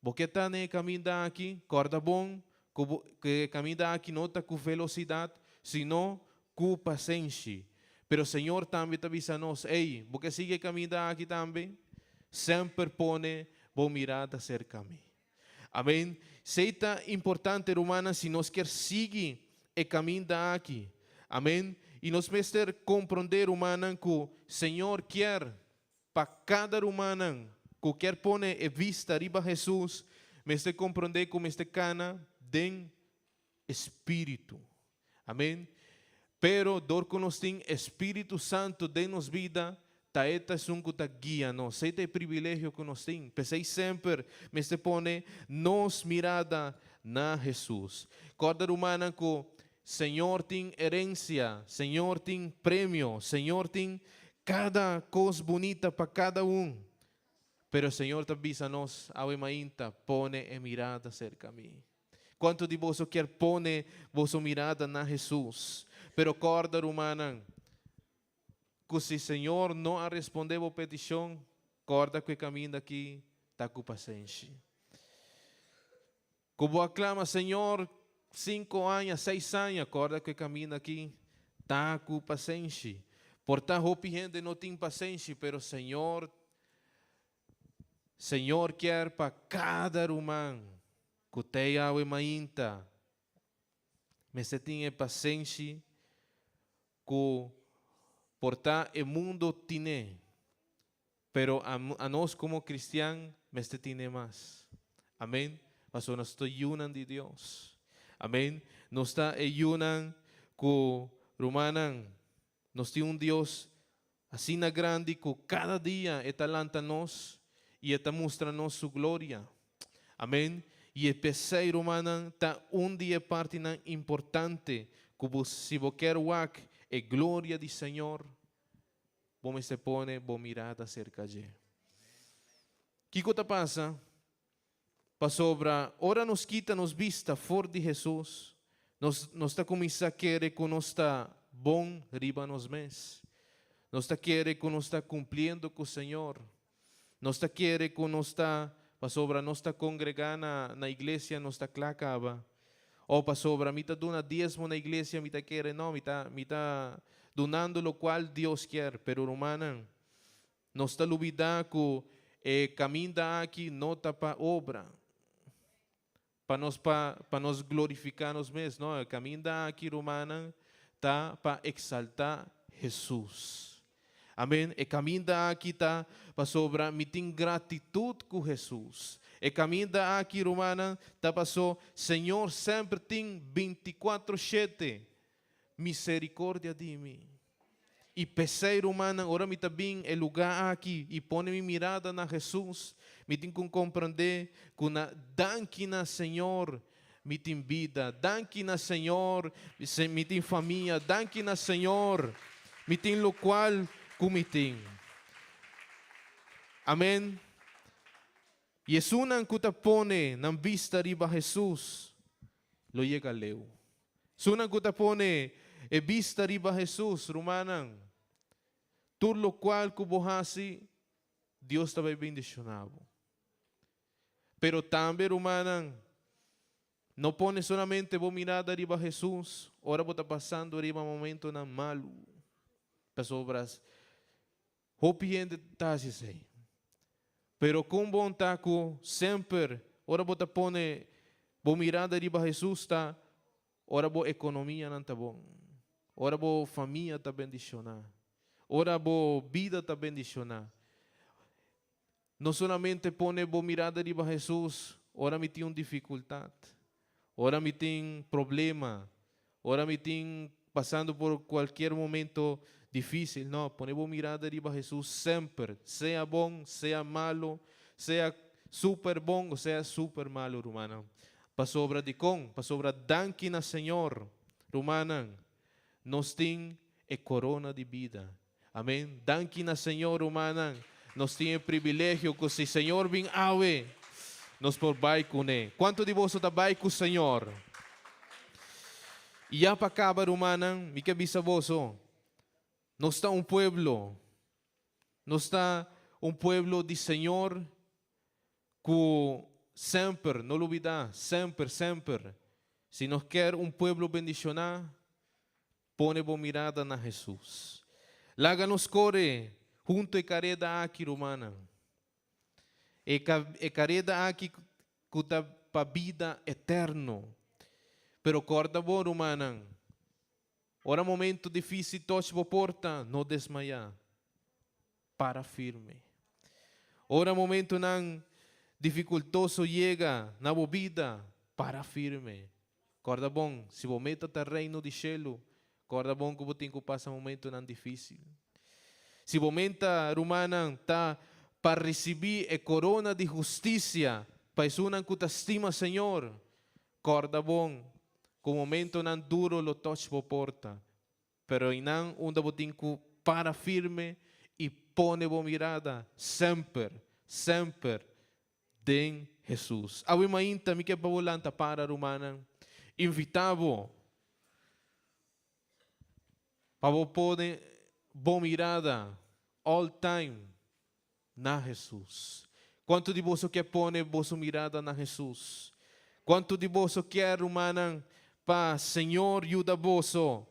[SPEAKER 3] bo ke ta na e kaminda aki, kòrda bon ku bo ku e kaminda aki no ta ku velosidat, sino ku pasenshi. Pero Señor tambe ta bisa nos, Ey, bo ke sigui e kaminda aki tambe? Semper pone bo mirada serka mi. Amen. Esei ta importante, rumannan, si nos kier sigui e kaminda aki. Amen. I nos mester komprondé, rumannan, ku Señor kier pa kada rumannan ku kier pone e bista riba Hesus, mester komprondé ku mester kana den e Spiritu. Amen. Pero dor ku nos tin e Spiritu Santu den nos bida, ta e ta esun ku ta guia nos. Esei ta e privilegio ku nos tin. P'esei semper mester pone nos mirada na Hesus. Kòrda rumannan ku Señor tin herensia, Señor tin premio, Señor tin kada kos bunita pa kada un. Pero Señor ta bisa nos awe mainta, pone e mirada serka mi. Cuanto di boso kier pone boso mirada na Hesus? Pero corda, rumannan, cu si Señor no a responde bo peticion, corda cu e caminda aki ta cu pasenshi. Cu bo a clama Señor cinco aña, seis aña, corda cu e caminda aki ta cu pasenshi. Por ta hopi hende no tin pasenshi, pero Señor, Señor kier pa cada ruman ku t'ei awe mainta mester tin e pasenshi ku por ta e mundo tine, pero anos komo kristian mester tine mas. Amen. Pasobra nos ta yunan di Dios. Amen. Nos ta e yunan ku rumannan nos tin un Dios Asina grandi ku kada dia e ta lanta nos i e ta mustra nos su gloria. Amen. I e p'esei, rumannan, ta un di e partinan importante ku bo, si bo kier wak e gloria di Señor, bo mester pone bo mirada serka dje. Kiko ta pasa? Pasobra ora nos kita nos bista for di Hesus, nos nos ta kuminsá kere ku nos ta bon riba nos mes. Nos ta kere ku nos ta kumpliendo ku Señor. Nos ta kere ku nos ta, pasobra nos ta kongregá na na iglesia nos ta kla kaba. O pasobra mi ta duna diesmo na iglesia mi ta kere no, mi ta mi ta dunando lokual Dios kier. Pero rumannan, Nos ta lubidá ku e kaminda aki no ta pa obra, pa nos pa pa nos glorifiká nos mes. No, e kaminda aki, rumannan, ta pa eksaltá Hesus. Amen. E kaminda aki ta pasobra mi tin gratitut ku Hesus. E kaminda aki, rumannan, ta paso Señor semper tin bintikuatro shete misericordia di mi. I p'esei, rumannan, ora mi ta bin e lugá aki i pone mi mirada na Hesus, mi tin ku komprendé ku na danki na Señor mi tin bida, danki na Señor mi tin famia, danki na Señor mi tin lokual ku mi tin. Amen. I esunnan ku ta pone nan bista riba Hesus lo yega leu. Esunnan ku ta pone e bista riba Hesus, rumannan, tur lokual ku bo hasi, Dios ta bai bendishoná bo. Pero tambe, rumannan, no pone solamente bo mirada riba Hesus ora bo ta pasando riba momentonan malu, pasobra Hopi hende ta hasi esei. Pero kon bon ta ku semper ora bo ta pone bo mirada riba Hesus ta ora bo ekonomianan ta bon. Ora bo famia ta bendishoná. Ora bo bida ta bendishoná. No solamente pone bo mirada riba Hesus ora mi tin un difikultat, ora mi tin problema, ora mi tin pasando por kualkier momento difísil. No, pone bo mirada riba Hesus semper, sea bon, sea malo, sea super bon o sea super malo, rumannan. Pasobra dikon? Pasobra danki na Señor, rumannan, nos tin e korona di bida. Amen. Danki na Señor, rumannan. Nos tin e privilegio ku si Señor bin awe, nos por bai kuné. Kuantu di boso ta bai ku Señor? I ya pa kaba, rumannan, mi ke bisa boso, nos ta un pueblo, nos ta un pueblo di Señor ku semper, no lubidá, semper, semper, si nos kier un pueblo bendishoná, Pone bo mirada na Hesus. Laga nos kore huntu e kareda aki, rumannan. E e kareda aki ku ta pa bida eterno. Pero kòrda bo, rumannan, ora momento difísil tòch bo porta, no desmayá. Para firme. Ora momentonan difikultoso yega na bo bida, para firme. Kòrda bon, si bo meta ta Reino di shelu, kòrda bon ku bo tin ku pasa momentonan difísil. Si bo meta, rumannan, ta pa risibí e korona di hustisia pa esunnan ku ta stima Señor, kòrda bon ku momentonan duro lo tòch bo porta. Pero einan unda bo tin ku para firme i pone bo mirada semper, semper den Hesus. Awe mainta mi ke pa bo lanta para, rumannan. Invitá bo pa bo pone bo mirada all time na Hesus. Kuantu di boso ke pone boso mirada na Hesus? Kuantu di boso kier, rumannan, pa Señor yuda boso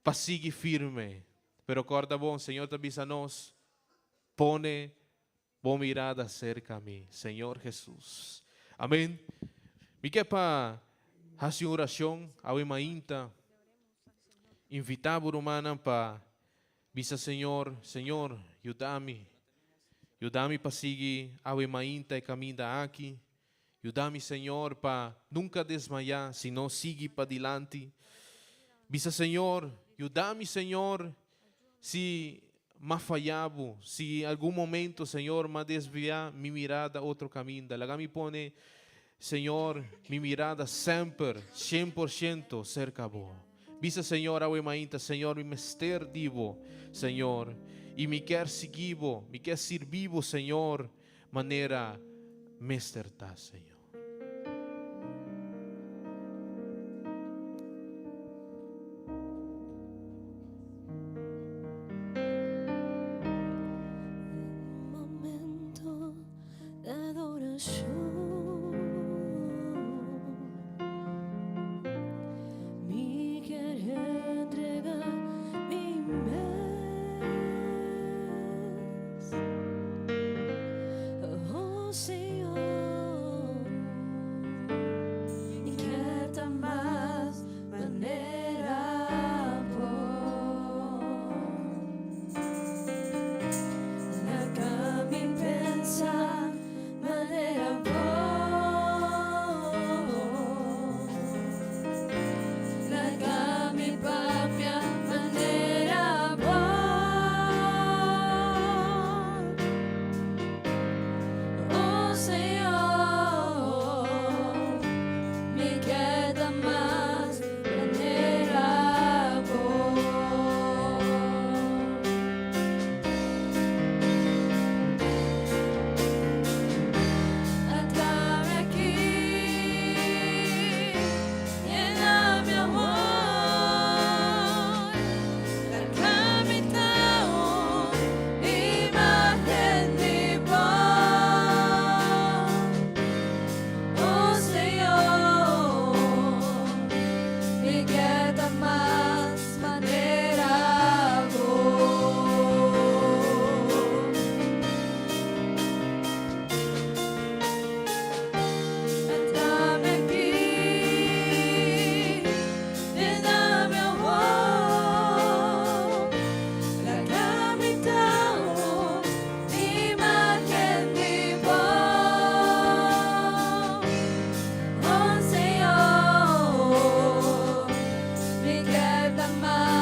[SPEAKER 3] pa sigui firme? Pero kòrda bon, Señor ta bisa nos, Pone bo mirada serka mi, Señor Hesus. Amen. Mi ke pa hasi un orashon awe mainta. Invitá bo rumannan pa Bisa Señor, Señor, yuda mi. Yuda mi pa sigui awe mainta e kaminda aki. Yuda mi, Señor, pa nunka desmayá, sino sigui padilanti. Bisa Señor, yuda mi, Señor, si m'a faya Bo, si algun momento, Señor, m'a desviá mi mirada otro kaminda. Laga mi pone, Señor, mi mirada semper, 100% serka Bo. Bisa Señor awe mainta, Señor, mi mester di Bo, Señor, i mi kier sigui Bo, mi kier sirbi Bo, Señor, manera mester ta, Señor.
[SPEAKER 1] Momento de adoración. Mi kier entrega mi mes. Oh Señor.
[SPEAKER 2] Yama.